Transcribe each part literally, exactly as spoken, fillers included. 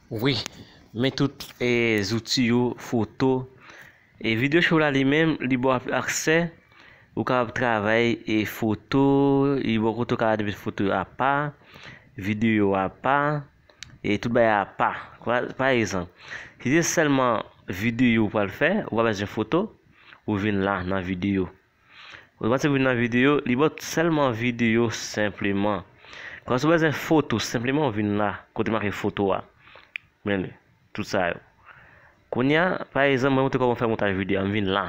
Wi, men tout, e, zouti yo, foto. E Video Show la li menm, li ba w aksè, ou kapab travay e foto, li ba w kote ou kapab met foto yo apa, videyo apa, e tout bagay apa. Pa, pa egzanp, si se sèlman videyo ou pral fè, ou pa bezwen foto, ou vin la nan videyo. Otomatik ou vin nan videyo, li ba w sèlman videyo senpleman. Kòm si w bezwen foto, senpleman ou vin la, kote make foto a. Men li, tout sa yo. Kounye a, pa egzanp, mwen montre kòman fè montaj videyo a, m vin la.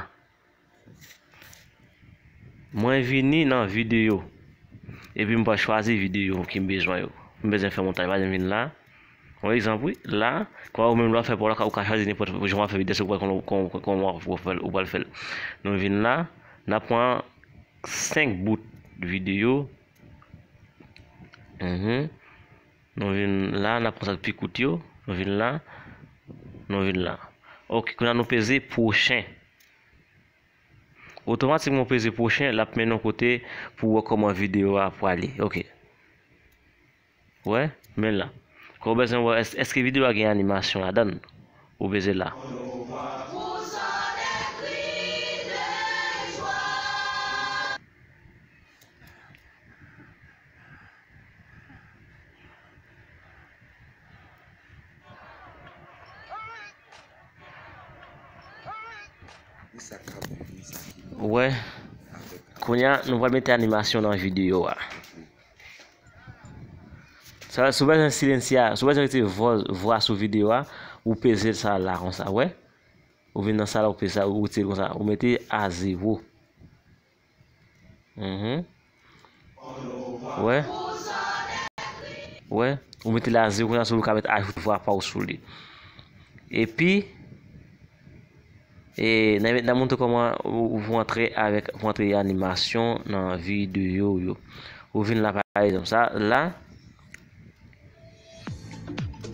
Mwen vini nan videyo. Epi m pral chwazi videyo ke m bezwen yo. M bezwen fè montaj, pa egzanp, m vin la. Yon egzanp, wi. La, kòm ou menm lè w ap fè pa w la, ou ka chwazi nenpòt jan w ap fè videyo, se ou pral konn kòman w ap fè l, ou pral fè l. Nou vin la, n ap pran senk bout videyo. Mhm. Nou vin la, n ap pran sa k pi kout yo. Nou vin la. Nou vin la. Ok, kounye a nou peze pwochen. Otomatikman w peze pwochen, l ap mennen w kote pou w wè kòman videyo a prale. Ok. Wè, men la. Kòm w bezwen wè, èske videyo a gen animasyon ladan l? Ou peze la. Wè, kounye a, nou pral mete animasyon nan videyo a. Sa, si w bezwen silense a, si w bezwen retire vwa, vwa sou videyo a, ou peze sa la konsa, wè. Ou vin nan sa la, ou peze sa, ou retire l konsa, ou mete a zewo. Mhm. Wè. Wè. Ou mete l a zewo, kounye a sou ou ka mete ajoute vwa pa w sou li. Epi, e, n a, n a montre kòman ou, ou pou antre avèk, pou antre animasyon nan videyo yo. Ou vin la, pa egzanp, sa la.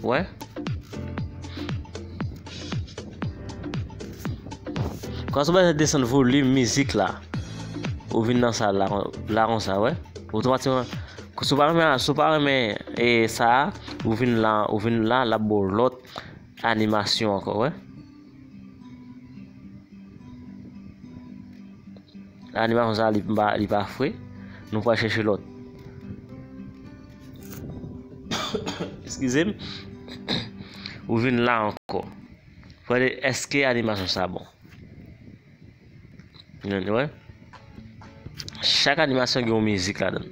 Wè. Kòman si w bezwen desann volim mizik la, ou vin nan sa la, la konsa, wè. Otomatikman, si w pa renmen, si w pa renmen, e, sa a, ou vin la, ou vin la, l ap ba w lòt animasyon ankò, wè. Animasyon sa a, li pa, li pa fre. Nou pral chèche lòt. Eskize m. Ou vin la ankò. Pou gade èske animasyon sa bon. Wè. Chak animasyon gen yon mizik ladan l.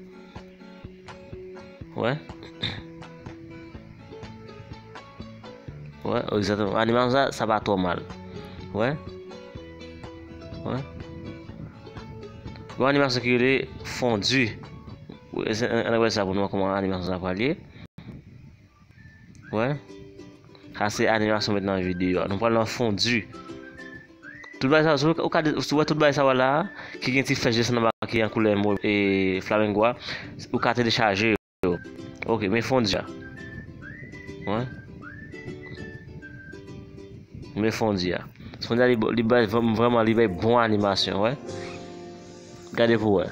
Wè. Wè, egzakteman. Animasyon sa, sa pa twò mal. Wè. Wè. Gon animasyon ki rele fondi. Wè, se, ann, ann wè sa pou nou wè kòman animasyon sa pral ye. Wè. Sa se animasyon mèt nan videyo a. Nou pral nan fondi. Tout bagay sa, si w, ou ka, si w wè tout bagay sa w la, ki gen ti flèch desann anba ki an koulè mo, e, flamengo a, ou ka telechaje yo. Ok, men fondi a. Wè. Men fondi a. Fondi a, li, li bay, vrèman, li bay bon animasyon, wè. Gade pou wè.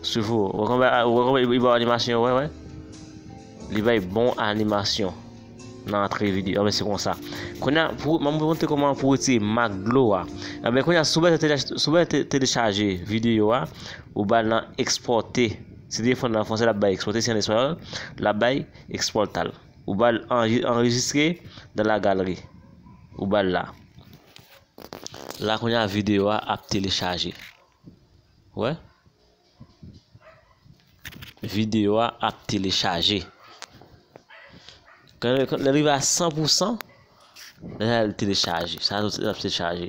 Swiv ou. Ou wè konbyen, ou wè konbyen li ba w animasyon, wè, wè. Li bay bon animasyon nan antre videyo. Anben, se konsa. Kounye a, pou, m ap montre kòman pou retire mak dlo a. Anben, kounye a, si w bezwen tele-, si w bezwen te-, telechaje videyo a, ou ba l nan ekspòte. Si telefòn nan fransè, l ap bay ekspòte. Si an espayòl, l ap bay ekspòtal. Ou ba l anre-, anrejistre dans la galerie. Ou ba l la. La, kounye a, videyo a ap telechaje. Wè. Videyo a ap telechaje. Kan, kan lè l rive a san pou san, lè sa l telechaje. Sa l ap telechaje.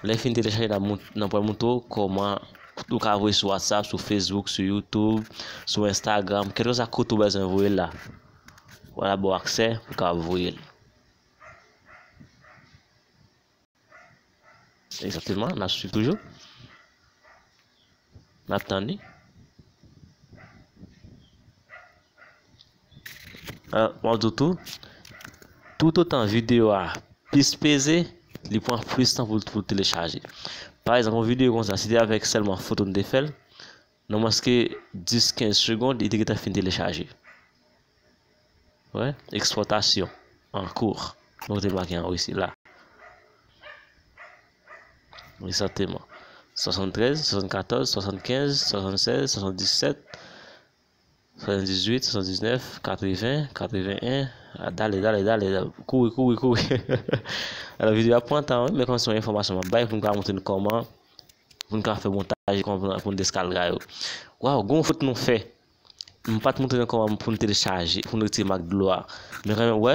Lè l fin telechaje, n ap mont-, n ap pral montre w kòman ou ka voye sou WhatsApp, sou Facebook, sou YouTube, sou Instagram, kèlkeswa kote ou bezwen voye l la. Wè, l ap ba w aksè pou w kapab voye l. Egzakteman, n ap swiv toujou. N ap tann li. Euh, m ap di w tou, toutotan videyo a plis peze, li pran plis tan pou, pou l telechaje. Pa egzanp, yon videyo konsa, si te avèk sèlman foto n te fè l, nan mwens ke dis, kenz segonn, li te gentan fin telechaje. Wè, ekspòtasyon an kou. Mwen te make anwo isi la. Egzakteman. Swasanntrèz, swasannkatòz, swasannkenz, swasannsèz, swasanndisèt, swasanndizuit, swasanndiznèf, katreven, katreven en. Ah, dale, dale, dale, dale. Kouri, kouri, kouri. Alò, videyo a pran tan, wi, men kòmsi yon enfòmasyon m ap bay pou m ka montre n kòman, pou n ka fè montaj, kòman pou n deskalga yo. Waw, gen yon fot nou fè. M pa t montre nou kòman pou n telechaje, pou n retire mak dlo a. Men kanmenm, wè,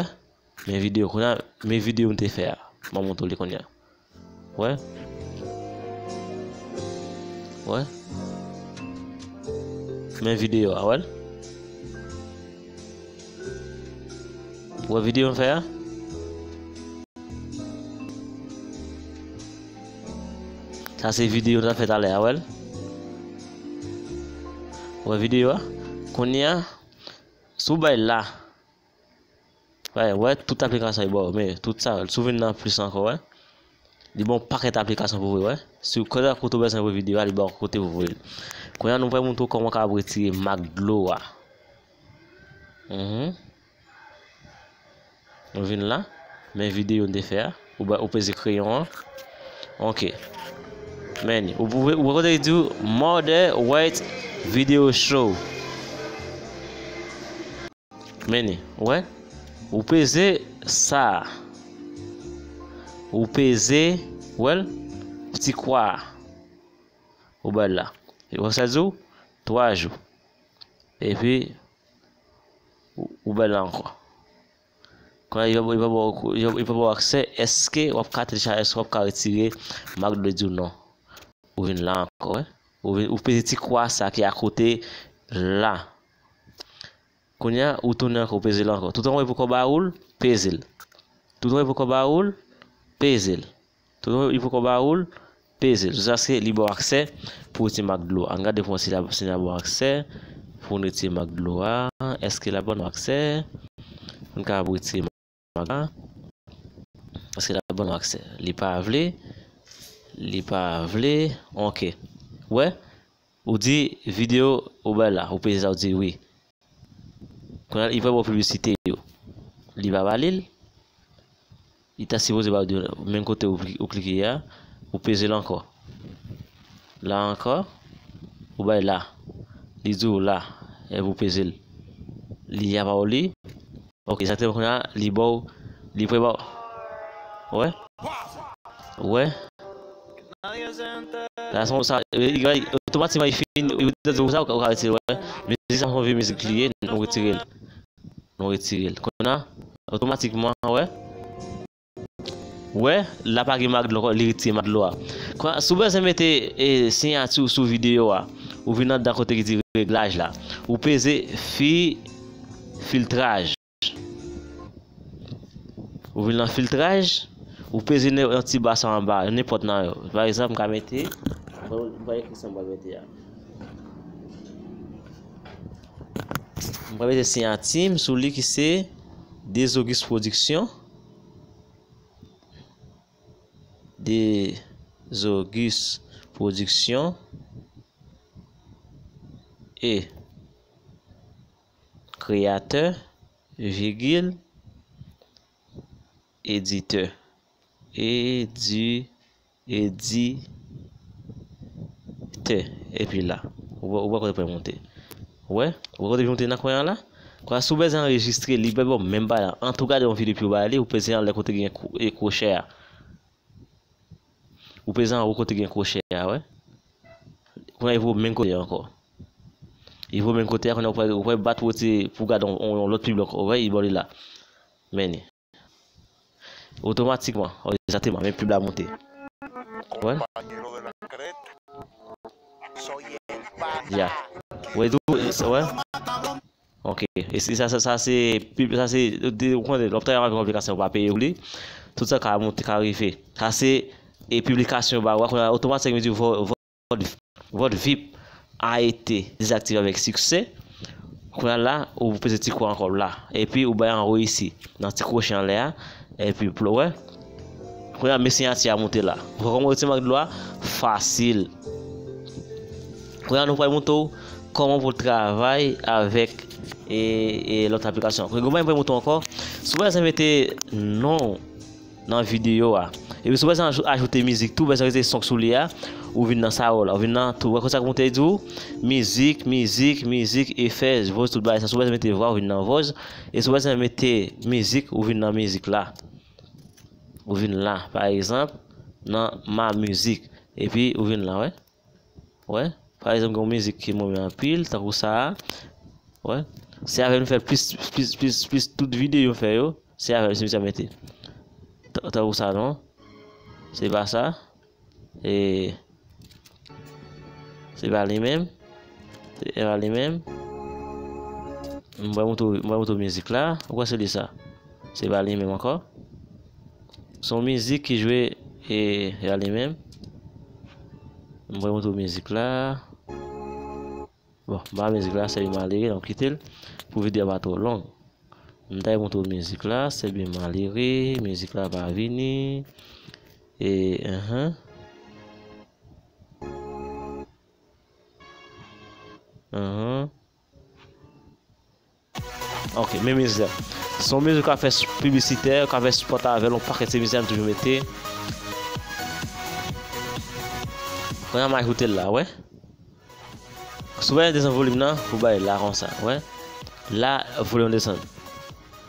men videyo kounye a, men videyo m te fè a. M ap montre w li kounye a. Wè. Wè. Men videyo a, wè l. Wè videyo m fè a? Sa se videyo m ta fè talè a, wè l. Wè videyo a? Kounye a, si w bay la, wè, wè tout aplikasyon li ba w, men tout sa, si w vin nan plis ankò, wè. Li ba w pakèt aplikasyon pou w voye, wè. Si w kwè kote w bezwen voye videyo a, li ba w kote pou w voye l. Kounye a, nou pral montre w kòman w kapab retire mak dlo a. Mhm. Nou vin la. Men videyo n te fè a. Ou ba, ou peze kreyon an. Ok. Men li. Ou, ou, ou kote li di w Mother White Video Show. Men li. Ou wè? Ou peze sa. Ou peze, ou wè l? Ti kwa a. Ou ba l la. Ou wè sa di w? Twa jou. Epi, ou, ou ba l la ankò. Kounye a, yo, yo pa ba w, yo, yo pa ba w aksè, èske w ap ka telechaje, èske w ap ka retire mak dlo, li di w non. Ou vin la ankò, wè. Ou vin, ou peze ti kwa sa ki akote la. Kounye a, ou tounen ankò, ou peze l ankò. Tout anwo e poko ba ou l, peze l. Tout anwo e poko ba ou l, peze l. Tout anwo e poko ba ou l, peze l. Jiskaske li ba w aksè pou w retire mak dlo. Ann gade pou wè si la, si l ap ba w aksè pou w retire mak dlo a. Èske l ap ban nou aksè pou n kapab retire mak la? Èske l ap ban nou aksè? Li pa vle. Li pa vle. Ok. Wè? Ou di videyo ou bay la, ou peze sa, ou di wi. Kounye a, li pral ba w piblisite yo. Li pa ba li l. Li ta sipoze ba w di menm kote ou kli-, ou klike a, ou peze l ankò. La ankò, ou bay la. Li di w la, epi ou peze l. Li a ba w li. Ok, egzakteman kounye a, li ba w, li pre ba w. Wè? Wè? La, se sa, e, e, otomatikman, li fin, li di w sa, ou ka, ou ka retire l, wè. Mizik sa, se yon vye mizik li ye, nou retire l. Nou retire l. Kounye a, otomatikman, wè. Wè, la pa gen mak dlo ankò, li retire mak dlo a. Kwa, si w bezwen mete, e, siyati w sou videyo a, ou vin anndan kote ki di reglaj la. Ou peze fi-, filtraj. Ou vin nan filtraj, ou peze nan ti ba sa anba, nenpòt nan yo. Pa egzanp, m ka mete, m va ekri sa m pral mete a. M pral mete siyati m sou li ki se Dezogis Pwodiksyon. Dezogis Pwodiksyon e kreyatè, vigil, editè. Edi-, editè. Epi la, ou wè, ou wè kote pou l monte. Ou wè? Ou wè kote pou l monte nan kwen an la? Kwa, si w bezwen anrejistre, li ba w menm bagay la. An tou gade yon videyo epi w ba li, ou peze anlè kote gen kwo-, e kwochè a. Ou peze anwo kote gen kwochè a, wè. Kounye a, li voye w menm kote a ankò. Li voye w menm kote a, kounye a, ou pral, ou pral bat wote pou gade yon, yon, yon lòt piblik ankò. Ou wè, li ba w li la. Men li. Otomatikman. Oh, egzakteman, men pib la monte. Wè. Ya. Wè, tou, wè. Ok. E se, sa, sa, sa se pib, sa se, de, ou konnen, lè w ap travay avèk yon aplikasyon, ou pa peye pou li. Tout sa ka monte, ka rive. Sa se, e piblikasyon ba ou a, kounye a, otomatikman, di vo-, vo-, vòt vip a ete dezaktive avèk siksè. Kounye a la, ou peze ti kwa ankò la. Epi ou bay anwo isi, nan ti kwochè anlè a. Epi plo, wè. Kounye a, men siyati a moute la. Ou wè kòman w retire mak dlo a? Fasil. Kounye a, nou pral montre w kòman pou w travay avèk e, e lòt aplikasyon. Kounye a, mwen pral montre w ankò. Si w bezwen mete non nan videyo a. Epi si w bezwen ajou-, ajoute mizik tou, bezwen rete son sou li a, ou vin nan sa yo la. Ou vin nan tou. Wè konsa pou te di w, mizik, mizik, mizik, efè, voice, tout bagay sa. Si w bezwen mete vwa, ou vin nan voice. E si w bezwen mete mizik, ou vin nan mizik la. Ou vin la, pa egzanp, nan ma mizik. Epi ou vin la, wè. Wè. Pa egzanp, gen yon mizik ke mwen renmen anpil, tankou sa a. Wè. Se avè l m fè plis, plis, plis, plis tout videyo m fè yo. Se avè l, se misye mete. Ta-, tankou sa, non? Se pa sa. E, se pa li menm. Se pa li menm. M pral montre w, m pral montre w mizik la. Ou kwè se li sa? Se pa li menm ankò. Se yon mizik ki jwe e, e pa li menm. M pral montre w mizik la. Bon, m pa mizik la, se li malere, n ap kite l pou videyo a pa twò long. M ta montre w mizik la, se byen malere, mizik la pa vini. E, enhen. Enhen. Ok, men mizik la. Se yon mizik ka fè s-, piblisitè, ka fè sipòt avè l, yon pakèt se mizik la m toujou mete. Kounye a m ajoute l la, wè. Si w vle desann volim nan, ou bay la konsa, wè. La, volim desann.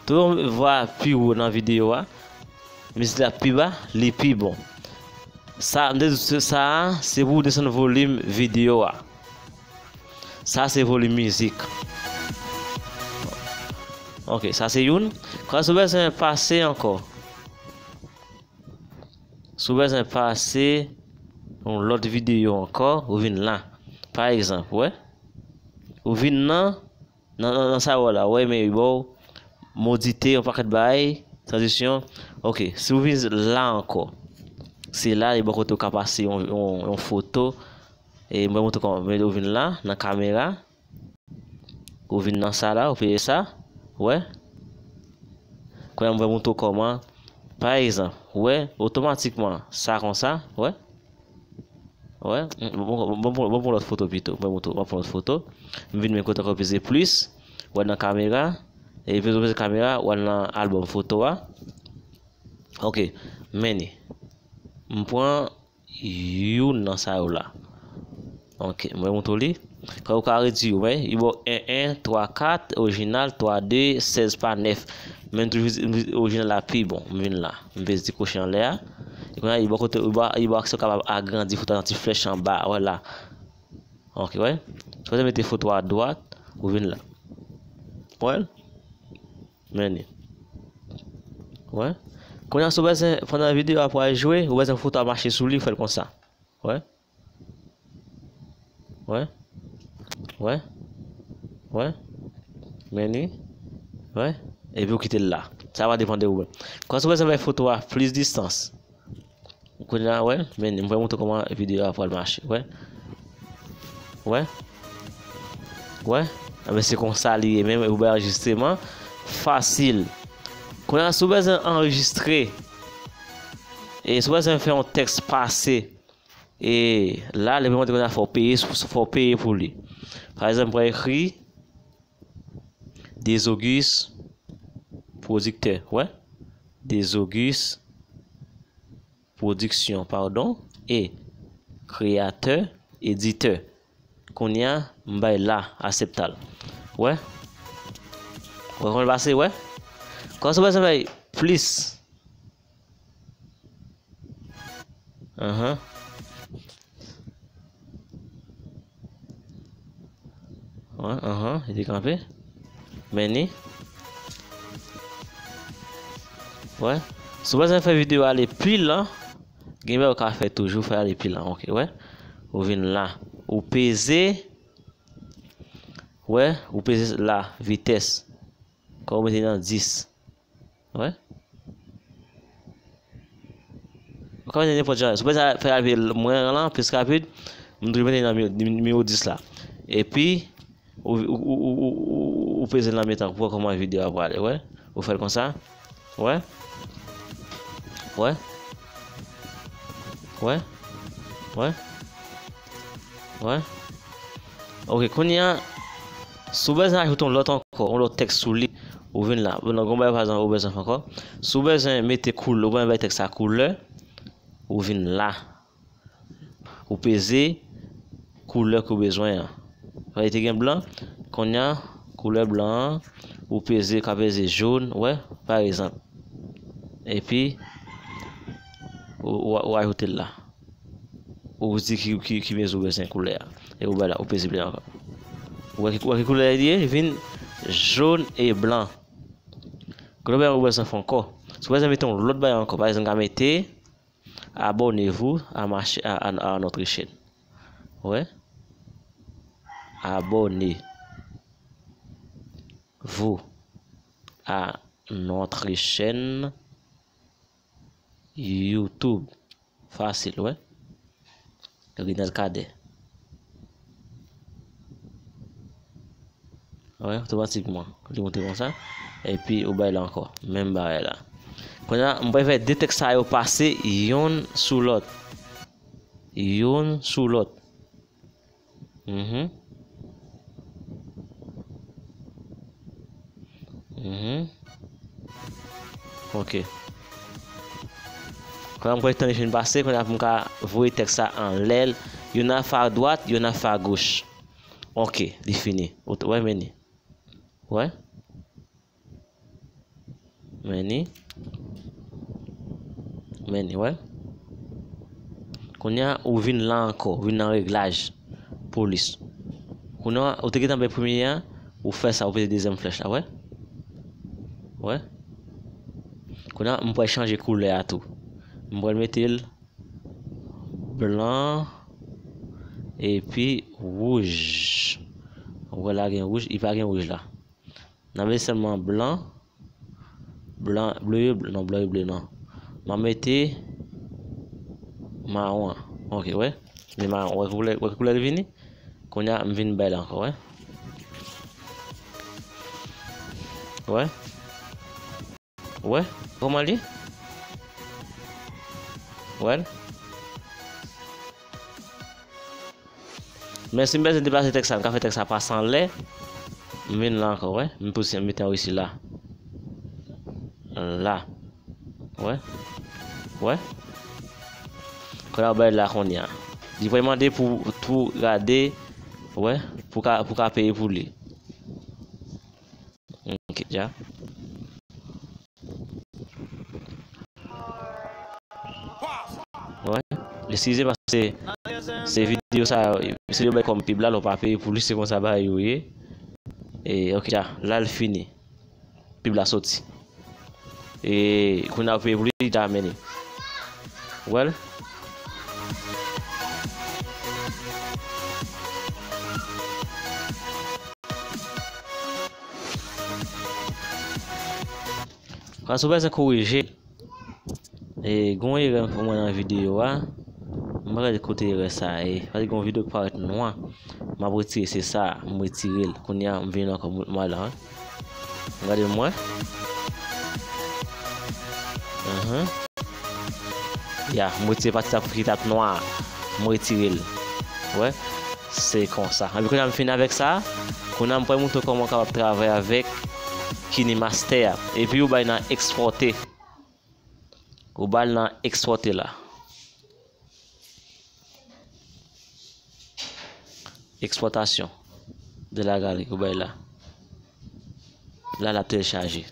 Tou vwa pi wo nan videyo a, mizik la pi ba, li pi bon. Sa, m te di se sa a, se pou w desann volim videyo a. Sa se volim mizik. Ok, sa se youn. Kan si w bezwen pase ankò. Si w bezwen pase yon lòt videyo ankò, ou vin la. Pa egzanp, wè. Ou vin nan, nan, nan, nan sa w wè la, wè, men bò, modite, yon pakèt bagay, tranzisyon. Ok, si w vin la ankò, se la, e bò kote w ka pase yon, yon, yon foto. E mwen montre kòman, men ou vin la, nan kamera. Ou vin nan sa la, ou peye sa. Wè. Kounye a, mwen montre w kòman. Pa egzanp, wè, otomatikman, sa konsa, wè. Wè. Bon, bon, bon, bon, bon lòt foto pito. Mwen montre w, mwen pran lòt foto. M vin men kote ankò peze plis. Wè nan kamera. E peze, peze kamera, wè nan albòm foto a. Ok. Men li. M pran youn nan sa yo la. Ok, mwen montre w li. Kan ou ka redui yo, men, li ba w en, en, twa, kat, orijinal, twa, de, sèz pa nèf. Men toujou orijinal la pi bon. M vin la. M peze ti kwochi anlè a. E kounye a, li ba w kote, li ba, li ba w aksè w kapab agrandi foto a nan ti flèch anba, wè la. Ok, wè. Si w mete foto a dwat, ou vin la. Wè. Men li. Wè. Kounye a, si w bezwen, pandan videyo a pral jwe, ou bezwen foto a mache sou li, fè l konsa. Wè. Wè. Wè. Wè. Men li. Wè. Epi ou kite l la. Sa va depann de ou menm. Kan si w bezwen bay foto a plis distans. Kounye a, wè, men m pral montre kòman videyo a pral mache, wè. Wè. Wè. Enben, se konsa li ye menm, ou bay anrejistreman fasil. Kounye a, si w bezwen anrejistre, e si w bezwen fè yon tèks pase, e la, li pèmèt kounye a fò w peye, fò w peye pou li. Pa egzanp, mwen ekri Dezogis, pwodiktè, wè. Dezogis, pwodiksyon, padon, e kreyatè, editè. Kounye a, m bay la, aksepte l. Wè? Wè kòman l pase, wè? Kòman sa pase bay plis? Ahan. Wè, ahan, li kanpe. Men li. Wè. Si w bezwen fè videyo ale pi lan, gen bagay ou ka fè toujou, fè ale pi lan, ok, wè. Ou vin la. Ou peze. Wè, ou peze la, vitès. Kòm ou mete nan dis. Wè. Ou ka mete nenpòt jan. Si w bezwen fè al pi lwen lan, plis rapid, m toujou mete nan nimewo dis la. Epi, ou, ou peze l nan mitan pou wè kòman videyo a prale, wè. Ou fè l konsa. Wè. Wè. Wè? Wè? Wè? Ok, kounye a, si w bezwen ajoute yon lòt ankò, yon lòt tèks sou li, ou vin la. Bon, nan yon bagay, pa egzanp, ou bezwen fè ankò. Si w bezwen mete koulè, ou bezwen bay tèks la koulè, ou vin la. Ou peze koulè ke w bezwen an. Fè li te gen blan, kounye a, koulè blan an, ou peze, ka peze jòn, wè, pa egzanp. Epi, ou, ou, ou ajoute l la. Ou di ki, ki, ki mezi ou bezwen koulè a. E ou bay la, ou peze blan ankò. Ou wè ki, ou wè ki koulè li ye? Li vin jòn e blan. Koulè blan ou bezwen fè ankò. Si w bezwen mete yon lòt bagay ankò, pa egzanp, ka mete, Abonnez-vous à ma cha-, à, à, à notre chaîne. Ouais. Abonnez-vous à notre chaîne YouTube. Fasil, ouais. Rinel Cadet. Wè, otomatikman, li monte konsa. Epi, ou bay la ankò. Menm bagay la. Kounye a, m pral fè de tèks sa yo pase yonn sou lòt. Yonn sou lòt. Mhm. Mhm. Ok. Kounye a, m kwè tan li fin pase, kounye a pou m ka voye tèks sa anlè l. Youn ap fè a dwat, youn ap fè a goch. Ok, li fini. Ou t-, wè, men li. Wè? Men li. Men li, wè. Kounye a, ou vin la ankò, ou vin nan reglaj. Polis. Kounye a, ou te gentan bay premye a, ou fè sa, ou peze dezyèm flèch la, wè? Wè? Kounye a, m pral chanje koulè a tou. M pral mete l blan epi wouj. Ou wè la gen wouj, li pa gen wouj la. N ap mete sèlman blan, blan, ble, ble, non, blan e ble non. M ap mete mawon an. Ok, wè. Men mawon, wè koulè, wè koulè li vini? Kounye a, m vin bay la ankò, wè. Wè. Wè kòman li? Wè l? Men si m bezwen deplase tèks sa, m ka fè tèks sa pase anlè. M vin la ankò, wè. M pouse, m mete anwo isi la. La. Wè. Wè. Kounye a w bay la kounye a. Li pral mande pou, pou gade, wè, pou ka, pou ka peye pou li. Ok, dja. Wè. Eskize paske se videyo sa, se yo bay kòm pib la, lè w pa peye pou li, se konsa bagay yo ye. E, ok, dja. La l fini. Pib la soti. E, kounye a w peye pou li, li ta mennen. Wè l? Paske w bezwen korije. E, gen yon erè m fè mwen nan videyo a. M pa gade kote erè sa a ye. Paske gen yon videyo ki parèt nwa. M ap retire, se sa, m retire l. Kounye a, m vin ankò, m, m al la, wi. Gade m wè. Ahan. Ya, m retire pati sa ki t ap nwa a. M retire l. Wè. Se konsa. Epi kounye a m fini avèk sa. Kounye a m pral montre w kòman w kapab travay avèk KineMaster a. Epi ou bay nan ekspòte. Ou ba l nan ekspòte la. Exportation de la galerie, ou bay la. La, l ap telechaje.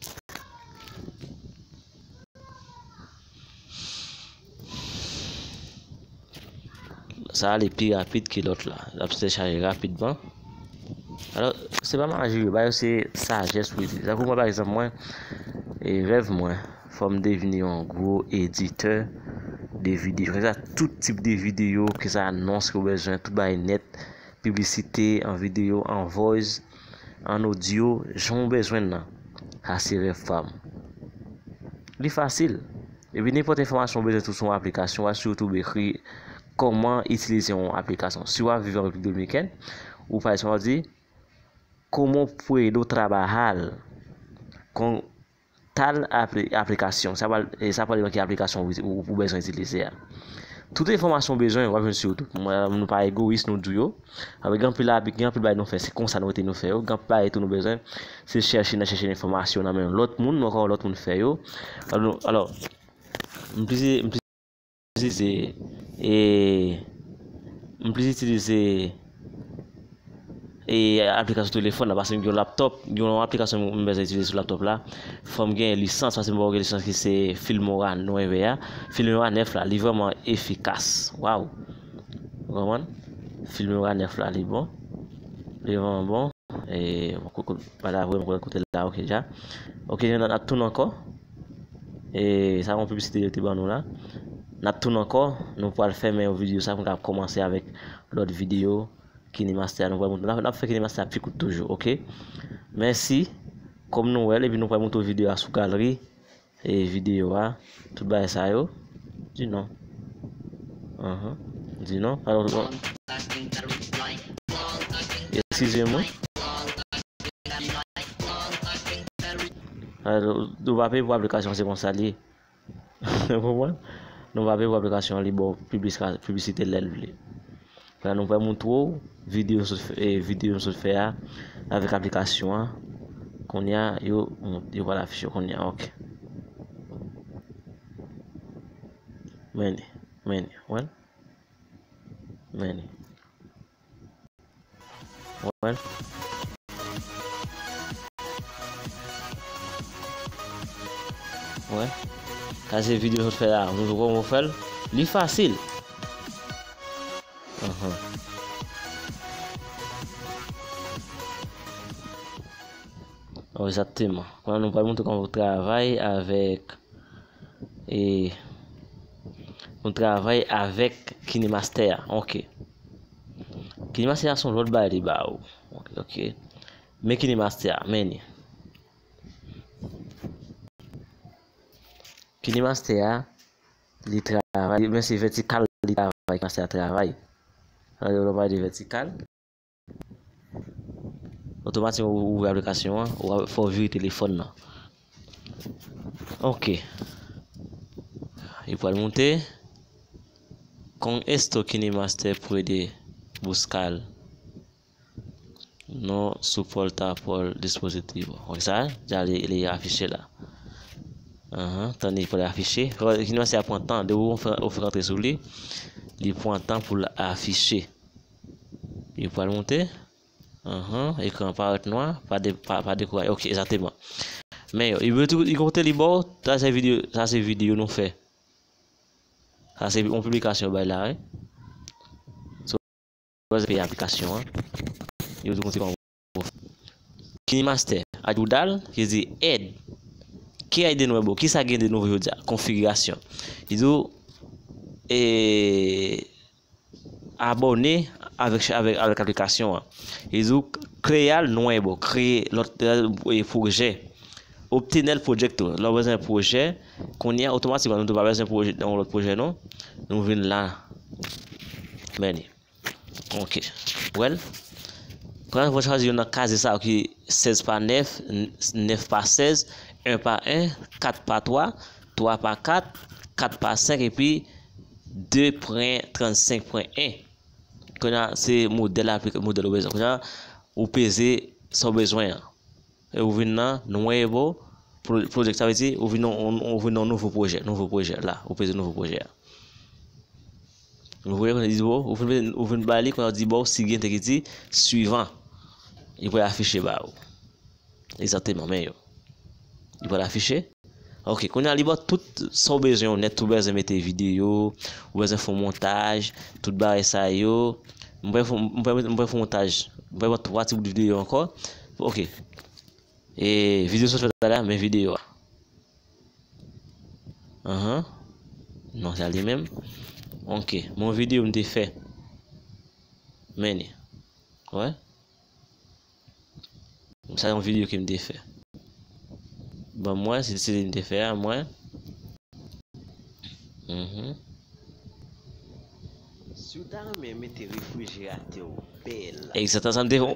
Sa ale pi rapid ke lòt la. L ap telechaje rapidman. Alò, se pa maji, yo ba yo se sajès pou itilize. Tankou mwen, pa egzanp, mwen, e rèv mwen, fò m devni yon gwo editè de videyo. Sa, tout tip de videyo, ke sa anons ke w bezwen, tout bagay nèt, piblisite, an videyo, an voice, an odyo, jan w bezwen l lan. Sa se rèv pa m. Li fasil. Epi nenpòt enfòmasyon w bezwen tou sou yon aplikasyon, w al sou YouTube, ekri kòman itilize yon aplikasyon. Si w ap viv an Repiblik Dominikèn, ou pa egzanp, w ap di, como puedo trabajar con tal apli-, aplicación? Sa pral, e sa pral depann ki aplikasyon ou, ou, ou bezwen itilize a. tout enfòmasyon w bezwen, w ap jwenn sou YouTube. Mwen, nou pa egoyis, nou di w yo. Gen anpil, gen anpil bagay nou fè, se konsa nou rete nou fè yo. Gen anpil bagay tou nou bezwen, se chèche nan chèche enfòmasyon nan men lòt moun, nou wè kòman lòt moun fè yo. Alò, alò, m plis, m plis itilize, e, m plis itilize, e, aplikasyon telefòn la, paske m gen yon laptòp, gen yon aplikasyon m bezwen itilize sou laptòp la. Fò m gen lisans, paske m poko gen lisans ki se Filmora nèf a. Filmora nèf la, li vrèman efikas. Waw. Ou konprann? Filmora nèf la, li bon. Li vrèman bon. E, bon, kou-, kou-, pa la vre, mwen kote la, ok, ja. Ok, n ap tounen ankò. E, sa yon piblisite yo te ban nou la. N ap tounen ankò, nou pral fèmen yon videyo sa pou n ka kòmanse avèk lòt videyo KineMaster a. Nou pral montre, n ap, n ap fè KineMaster a pi kout toujou, ok? Mèsi. Kòm nou wè l, epi nou pral montre w videyo a sou galri. E videyo a, tout bagay sa yo, di non. Ahan, di non. Alò, bon. Eskize mwen. Alò, nou pa peye pou aplikasyon, se konsa l ye. Ou konprann? Nou pa peye pou aplikasyon, li ba w piblisika-, piblisite lè l vle. La, nou pral montre w videyo m sot fè, e, videyo m sot fè a avèk aplikasyon an. Kounye a, yo, yo pral afiche kounye a, ok. Men li, men li, wè l. Men li. Wè l. Wè. Sa se videyo m sot fè la. Ou konn kòman w fè l? Li fasil. Ahan. Oh, egzakteman. Kounye a nou pral montre kòman pou travay avèk, e, pou travay avèk KineMaster a. Ok. KineMaster a se yon lòt bagay li ba ou. Ok, ok. Men KineMaster a, men li. KineMaster a, li travay, men se vètikal li travay, KineMaster a travay. Alò, lè w pale de vètikal, otomatikman ou ouvri aplikasyon an, ou fò w vire telefòn nan. Ok. Li pral monte. Con esto KineMaster puede buscar. No soporta por dispositivo. Ok, sa, deja li, li afiche la. Ahan, tan li pou l afiche. KineMaster a pran tan, depi ou fè, ou fè rantre sou li, li pran tan pou l afiche. Li pral monte. Ahan, ekran parèt nwa, pa de, pa, pa dekouraje. Ok, egzakteman. Men yo, li, li kote li ba w, sa se videyo, sa se videyo nou fè. Sa se yon piblikasyon yo bay la, wi. So, ou peye aplikasyon an. Yo di w konn se kòman pou fè. KineMaster, ayudar, ki di èd. Ki ay de nouvo? Kisa gen de nouvo jodi a? Konfigirasyon. Li di w, e, abòne avèk, avèk, avèk aplikasyon an. Li di w, crear nuevo, kreye lòt, e, pwojè. Obtener proyecto, lè w bezwen pwojè, kounye a, otomatikman, nou tou pa bezwen pwojè, yon lòt pwojè, non. Nou vin la. Men li. Ok. Wè l? Kounye a, nou chwazi youn nan kaze sa yo ki sèz pa nèf, nèf pa sèz, en pa en, kat pa twa, twa pa kat, kat pa senk, epi de pwen trannsenk pwen en. Kounye a, se modèl aplik-, modèl ou bezwen. Kounye a, ou peze sa w bezwen an. E ou vin nan nuevo pro-, project, sa vle di, ou vin nan, ou vin nan nouvo pwojè, nouvo pwojè la, ou peze nouvo pwojè a. Nouvo pwojè, kounye a, li di, bon, ou vin, ou vin ba li, kounye a, di, bon, si gen te ki di, suivant. Li pral afiche ba ou. Egzakteman, men yo. Li pral afiche. Ok, kounye a li ba w tout sa w bezwen yo nèt, ou bezwen mete videyo, ou bezwen fè yon montaj, tout bagay sa yo. Mwen pral fè, mwen pral, mwen pral fè yon montaj, mwen pral fè twa ti bout videyo ankò. Ok. E videyo sa w fè talè a, men videyo a. Ahan. Non, se li menm. Ok, men yon videyo m te fè. Men li. Wè. Sa yon videyo ke m te fè. Ban m wè, se, se li m te fè a, mwen. Mhm. Si w ta renmen mete refrijeratè w bèl, egzakteman, sa m te fè,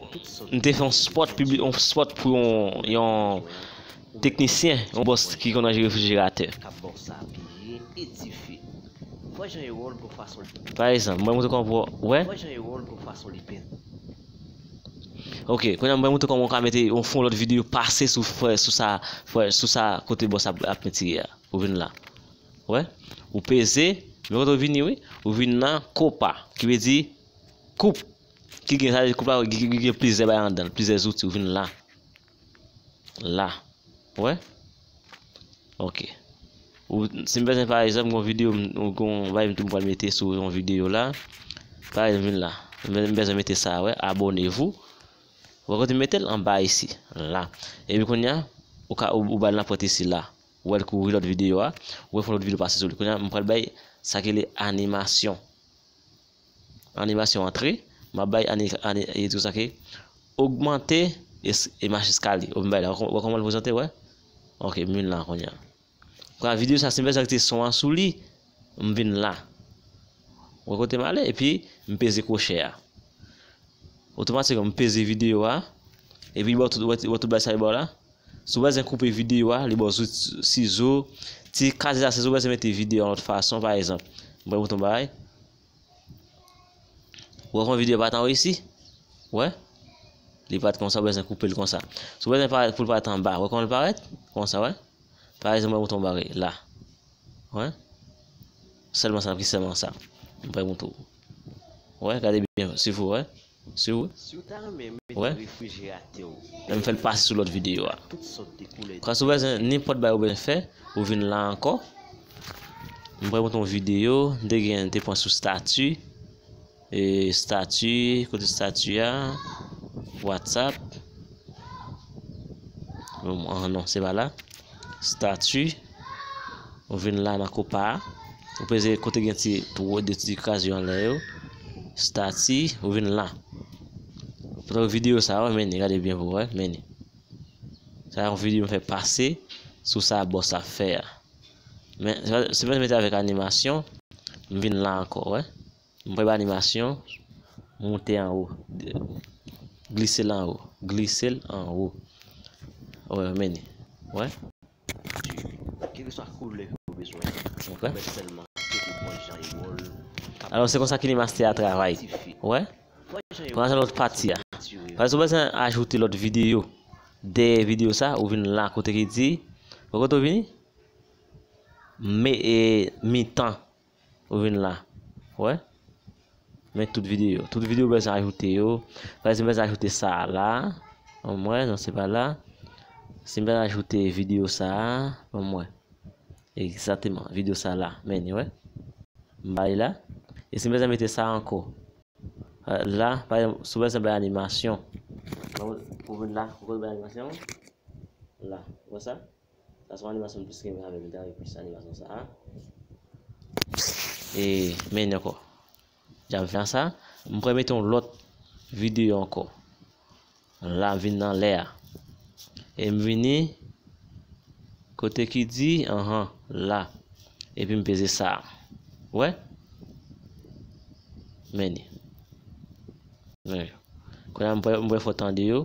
m te fè yon spot pibli-, yon spot pou yon, yon teknisyen, yon bòs ki konn ranje refrijeratè. K ap ba w sa byen edifye. Wè jan Erol gon fason li penn. Pa egzanp, mwen montre kòman pou wè. Wè jan Erol gon fason li penn. Ok, kounye a mwen montre kòman ou ka mete yon fon lòt videyo pase sou fè sou sa fè sou sa kote bòs ap ap pentire a. Ou vin la. Wè? Ou peze, men kote ou vini wi, ou vin nan kopa, ki vle di koup. Ki gen sa vle di koup la, ki gen plizyè bagay anndan, plizyè zouti, ou vin la. La. Wè? Ok. Ou, si m bezwen pa egzanp, gon videyo, m- gon bagay m tou m pral mete sou yon videyo la. Pa egzanp, vin la. M bezwen mete sa, wè, abonnez-vous. Wè kote m mete l anba isi. La. Epi kounye a, ou ka ou, ou ba l nan pòt isi la. Ou wè l kouri lòt videyo a. Ou wè fè lòt videyo pase sou li. Kounye a, m pral bay sa ki rele animasyon. Animasyon antre. M ap bay ani, ani, e tou sa ki ogmante es- e mach eskalye. Ou m bay la. Ou wè kòman l prezante, wè? Ok, m vin la kounye a. Kwa videyo sa, si m bezwen kite son an sou li, m vin la. Ou wè kote m ale, epi m peze kwochè a. Otomatikman, m peze videyo a, epi li ba w tout, ou wè, ou wè tout bagay sa li ba w la. Si w bezwen koupe videyo a, li ba w zouti sizo, ti kaze sa, si w bezwen mete videyo a yon lòt fason, pa egzanp. M pral montre w yon bagay. Ou wè kòman videyo pa t anwo isi? Wè? Li pa t konsa, ou bezwen koupe l konsa. Si w bezwen parèt pou l parèt anba, wè kòman l parèt? Konsa, wè? Pa egzanp, mwen montre w bagay la. Wè? Sèlman sa, ki sèlman sa. M pral montre w. Wè, gade byen, swiv ou, wè? Swiv ou? Si w ta renmen mete refrijeratè w, men m fè l pase sou lòt videyo a. Tout sòt de koulè. Kwa si w bezwen nenpòt bagay ou bezwen fè, ou vin la ankò. M pral montre w yon videyo, m te gen, m te pran sou stati. E, stati, kote stati a? WhatsApp. Bon, ah non, se pa la. Stati. Ou vin la nan kopa a. Ou peze kote gen ti twa, de ti kaz yo anlè yo. Stati, ou vin la. Pou videyo sa, wè, men li, gade byen pou wè, men li. Sa yon videyo m fè pase sou sa bòs ap fè a. Men, se pa, se pa mete avèk animasyon, m vin la ankò, wè. M pral ba animasyon, monte anwo. Glise l anwo. Glise l anwo. Wè, men li. Wè. Kèlkeswa koulè ou bezwen. Ok. Mwen sèlman cheke bò jan Erol. Alò, se konsa KineMaster a travay. Wè. Pran sa lòt pati a. Paske ou bezwen ajoute lòt videyo. Dèyè videyo sa, ou vin la kote ki di. Wè kote ou vini? Me, e, mitan. Ou vin la. Wè? Men tout videyo. Tout videyo ou bezwen ajoute yo. Pa egzanp, m bezwen ajoute sa a la. Ban m wè, non, se pa la. Si m bezwen ajoute videyo sa a, ban m wè. Egzakteman, videyo sa a la. Men li, wè. M ba li la. E si m bezwen mete sa a ankò. A, la, pa egzanp, si w bezwen bay animasyon. Ou vin la, ou konn bay animasyon? La, ou wè sa? Sa se yon animasyon m plis renmen avè l, m ta renmen plis animasyon sa a. E, men ankò. Jan m fè sa, m pral mete yon lòt videyo ankò. La, m vin nan lè a. E m vini kote ki di, anhan, la. Epi m peze sa. Wè? Men li. Men yo. Kounye a, m pral, m pral fè w tande yo.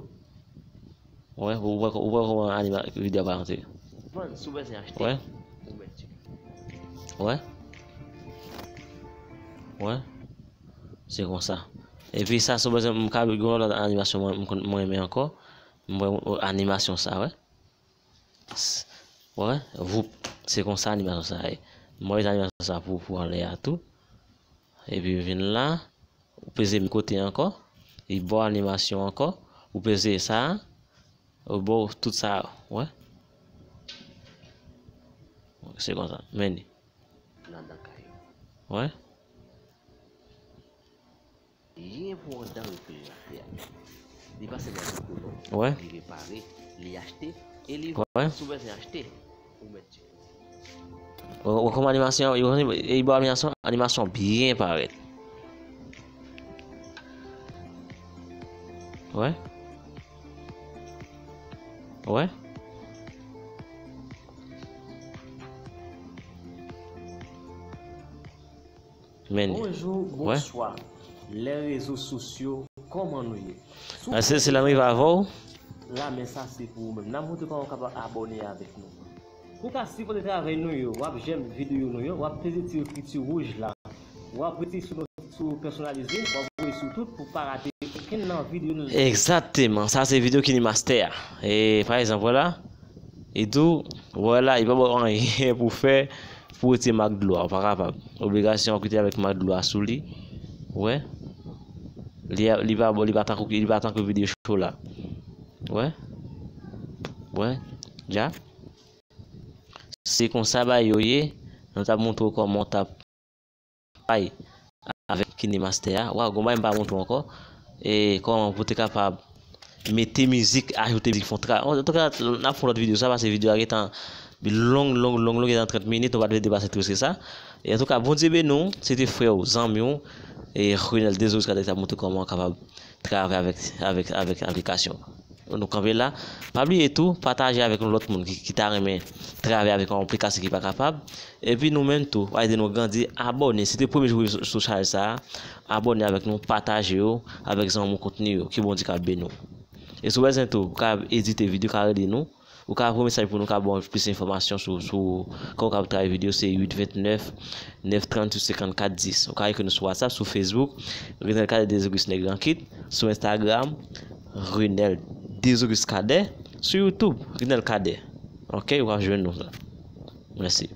Wè, ou wè, ou wè kòman anima-, videyo ap avanse. Vann, si w bezwen achte, wè, ou mèt tcheke. Wè. Wè. Se konsa. Epi sa, si w bezwen, m ka gen yon lòt animasyon mwen, mwen, mwen renmen ankò. M wè animasyon sa, wè. S-, wè, voup. Se konsa animasyon sa ye. M wè animasyon sa pou, pou anlè a tou. Epi vin la. Ou peze menm kote ankò. Li ba w animasyon ankò. Ou peze sa. Ou ba w tout sa, wè. Se konsa. Men li. Nan dan kay. Wè. Yen pou andan refrijeratè a. Li pa sèlman pou kolon. Wè. Li repare, li achte, e li vann. Wè. Si w bezwen achte, ou mèt tcheke. Ou, ou konn animasyon, ou konn, e ba animasyon, animasyon byen parèt. Wè. Wè. Men. Bonjou, wè, bonswa. Lè rezo sosyo, kòman nou ye? Si w, a, se, se la m rive avè w. La, men sa se pou ou menm. N ap montre kòman w kapab abòne avèk nou. Pou ka sipòte travay nou yo, w ap jèm videyo nou yo, w ap peze ti ekriti wouj la. W ap peze sou nou sou pèsonalize, w ap voye sou tout pou pa rate okenn nan videyo nou yo. Egzakteman, sa se videyo KineMaster a. E pa egzanp, wè la, e tou, wè la, li pa ba w anyen pou fè pou retire mak dlo a, ou pa kapab. Obligasyon w kite avèk mak dlo a sou li. Wè. Li, li pa, li pa tankou, li pa tankou videyo cho la. Wè. Wè. Dja. Se konsa bagay yo ye. Nou t ap montre w kòman w t ap travay avèk KineMaster a. Waw, gon bagay m pa montre w ankò. E kòman pou te kapab mete mizik, ajoute mizik, fè yon tra-, antouka, n ap fè yon lòt videyo sa, paske videyo a gentan long, long, long, long, gentan trant minit, nou pa dwe depase plis ke sa. E antouka, Bondye beni w, se te frè w, zanmi w, e Renel Dezos Kadè ki t ap montre kòman w kapab travay avèk, avèk, avèk aplikasyon. Nou kanpe la. Pa bliye tou, pataje avèk yon lòt moun ki, ki ta renmen travay avèk yon aplikasyon ki pa kapab. Epi nou menm tou, w a ede nou grandi, abòne. Si te premye jou sou, sou chanèl sa a, abòne avèk nou, pataje yo avèk zanmi w kontni yo. Ke Bondye ka beni w. E si w bezwen tou, ou ka edite videyo, ou ka rele nou. Ou ka voye mesaj pou nou, ka ba w plis enfòmasyon sou, sou kòman w ka travay videyo, se uit vennèf, nèf tranntuit, senkannkat dis. Ou ka ekri nou sou WhatsApp, sou Facebook, Renel Cadet Dezauguste Nèg Rankit, sou Instagram, Renel Dezauguste Cadet, sou YouTube, Renel Cadet. Ok, ou ka jwenn nou la. Mèsi.